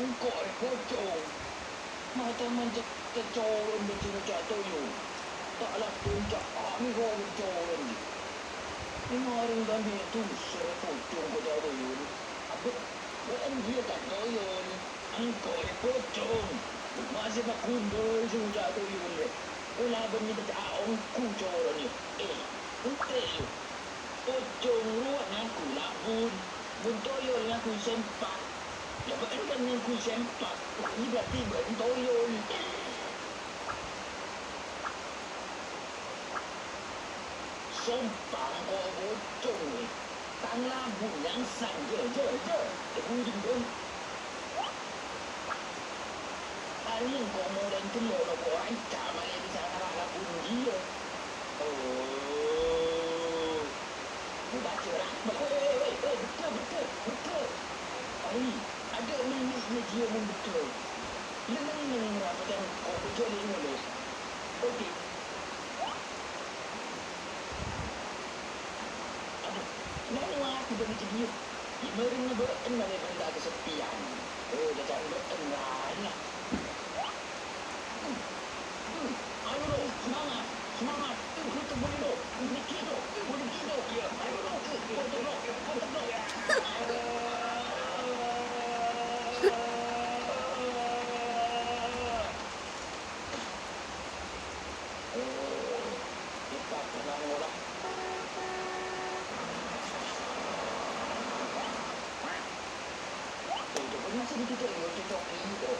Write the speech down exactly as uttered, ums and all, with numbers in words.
Engko' rè pocong. Mata manca' ka colo'na bâjâna ca' toyol. Ta' laddhâ' ca' amèghâ colo'na. Marèng ka bi' dusa rè pocong ka ca' toyol. Abâ, bâ'na jiyâ ca' toyol. Engko' rè pocong. Masè pagundul sè ca' toyol rè. Ola bânnè ta' ongghu colo'na. Eh, ente, yo. Pocong rowa ngangghuy labun, mon toyol ngangghuy sempak. Lah, bâ'na kan ngangghuy sempak, iyâ berarti bâ'na toyol. Sompa engko' pocong, wè. Tang labun nyangsang, jâ, jâ, jâ. È budina, bân. Arèya engko' molè ghellu' loppo ranca' malè bisa nara' labun jiyâ. Oh. Bâjâ ra-, wè, wè, wè, wè, beddhâ, beddhâ, beddhâ. Ai, adâ' mennè'na jiyâ mon beddhâ. Lenneng-nenneng ra pètèng ko' bâjâ lè' ngoles. Oke. Adhu, nanu aku bânnè jâdiyâ. Yâ, marèna bâ'na lè bârâmpa kaseppèyan. Eh, caca'na bâ'na laènna. Ayo, dong, semangat, semangat. Terus, terus, boleh, dong. Dikit, dong. Boleh dikit, dong. Iya, ayo, dong. Kuat, dong. Kuat, dong. Eh, kita pernah ngolah. Eh, coba masih dikit, yo, cocok gitu.